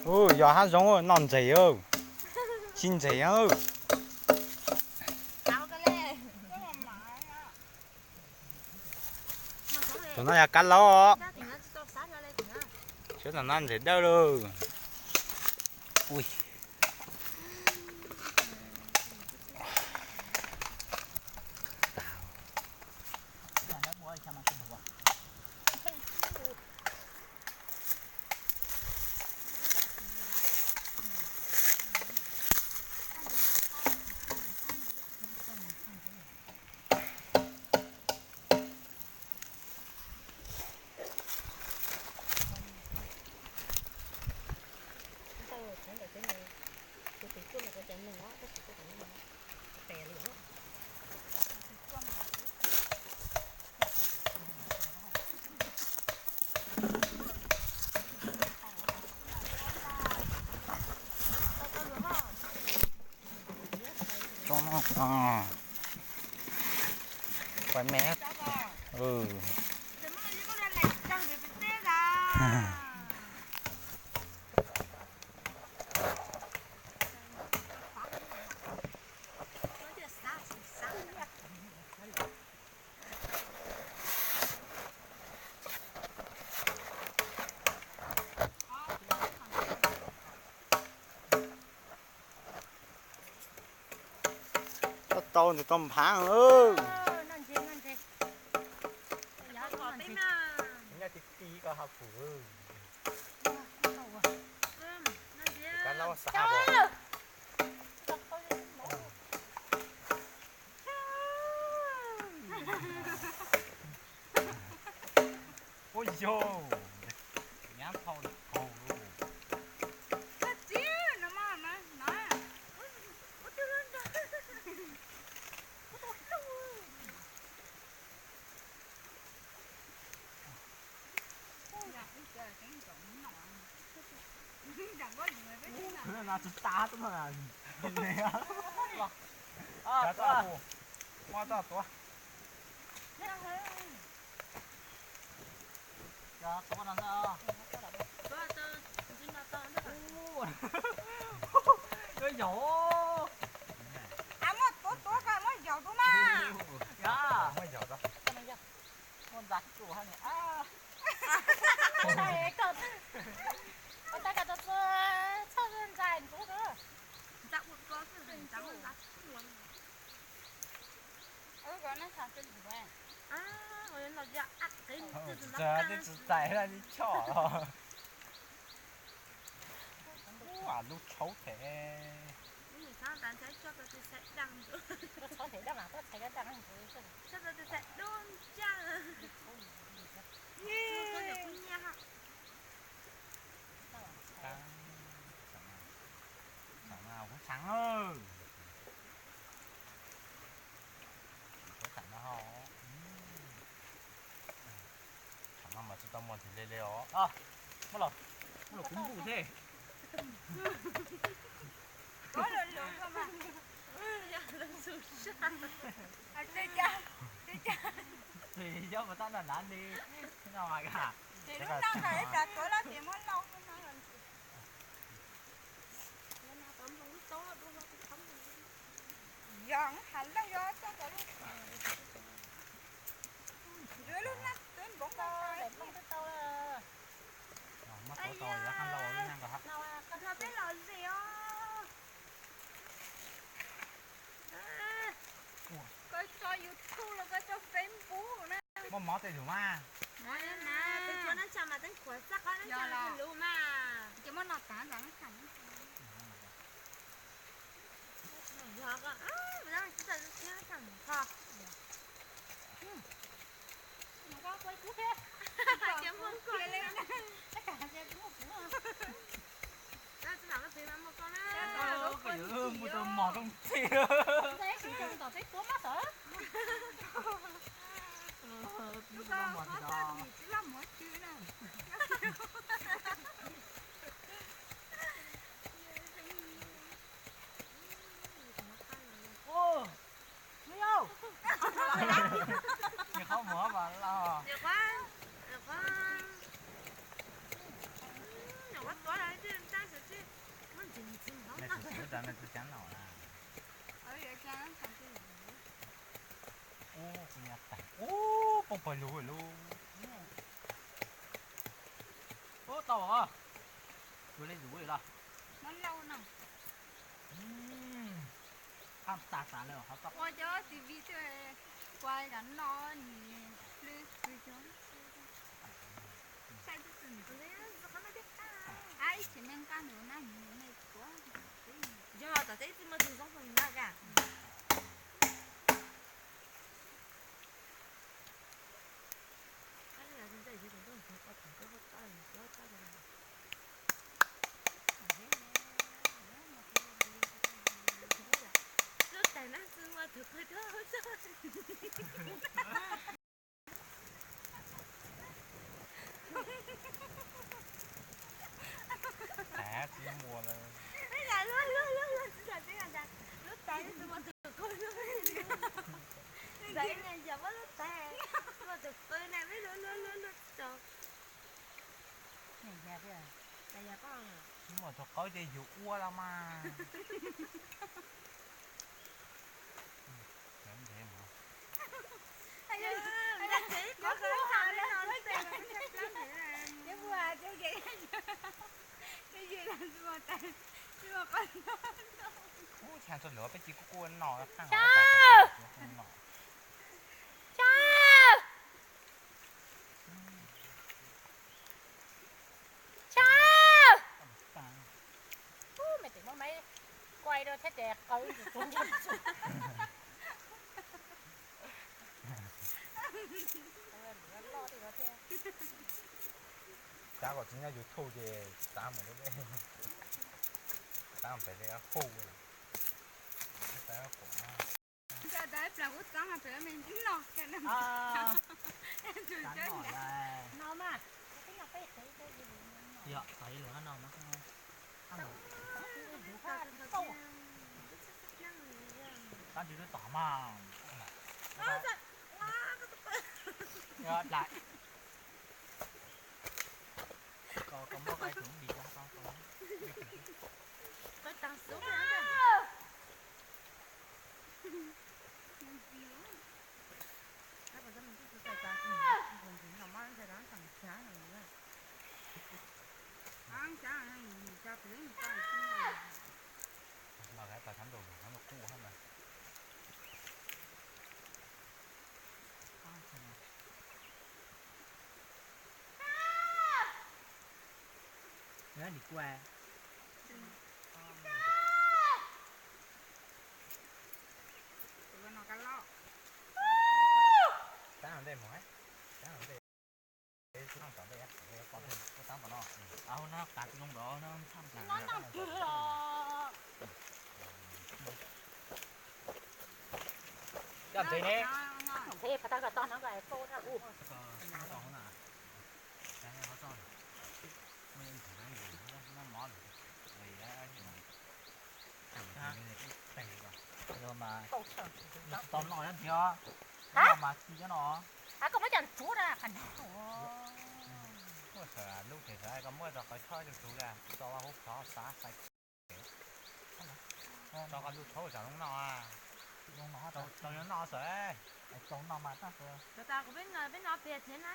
Ua, yog hav zoov noj ntses, sib ntses. Tus no yog kab laub. Sawv daws noj ntses dawb lauj. Tso no, pais me. Tau ntses tau nphaav. Kab laub xav hab. Ua yog, nyab phau kaug lauj. Muab tuav tuav koj muab yaum rau mas. Muab ntxa tsuj ha ni. Ua tau koj tus txuj txhob ntxa ntsuav. Ntxa ua dua xwb, ntxa muab ntxa tsuj. Ntxa twb tsis txais li choj los. Ua lub tshauv them. Tam no kuv tshaav lawm. Tam no mas tsis tau muaj ntses le le os. Muab los, muab los kuv npuj thiab. Ces yog mas tab naj nav li no mas ka. Yog ha lawj yog txoj tau lub, lub nab twb npoo tau. Muab tuav tau yog ha lawj lub nab nqa ha. No peb los zem os. Koj tso YouTube los koj tso Facebook na. Muaj mov tej lug mas. Mov na, peb tsuav nab tsa mas teeb khuav xab qab nab tsa lug mas. Ces muab no tav ntawd nab tsa. Yog ko, tsis tau tsis tau tsis tau. Ces muaj kuv li. Tsis mam koj pem mas muaj koj na. Muaj tau mov rooj txhij. Tom teb tuav mab tawm. Lub ko qhov txoj dim tsis loj mov tsw na. Ua, me yau, qhov mov mas loj. Nyuam qhuav, nyuam qhuav tuav Tus cab no na. Ub, kuv nyab tag. Ub, poob pawg lug lug. Ub, tau os. Yuav li zuv li los? Qab tas tas lawm ho tau. Ua cov T V tuaj kuas cov no nis hlwb hlwb cov. Ib tsis me nqaj ntawm na, me tuav. Yog tom teb tsis muaj tus zoo faj na ka. Lub tais no tsis muaj tus qhov tuaj. Tsis muaj lawm. Lub tais tsis muaj tus qhov tuaj. Ntawd yog muab lub tais, muaj tus qhov na, luag luag luag luag tsis tau. Muaj tus qhov ces yus ua los mas. Ub, tshaj txog lawv peb cia kuj kuj no qhaj no. Ub, me tes muab maiv kuai rau thiab tes qau ntsis tsuag ntsis. Loj li no thiab. Xav kom tsis nyob YouTube ces xav mus deb deb. Xav pem li hu. Xav kom no. Yog, tau ib lwm no mas. Tab sis lub tom mas. Yog dlaim. Koj, koj muab koj tus npis coj tau koj. Coj ntxiv ne. Ntxiv phav tag kom tog no kom pau rau kuv. Tau no thiab. Mas tsis no. Koj muab cov ntsuav na qhov no. Muaj sawv lub pem sawv koj muab rau qhov tshob tus tus la tso hauv plhov xav xais. Tso koj lub tshauv tsam zoo noj. Tau noj sawv. Tau no mas tag. Peb no peb no pem thiab na.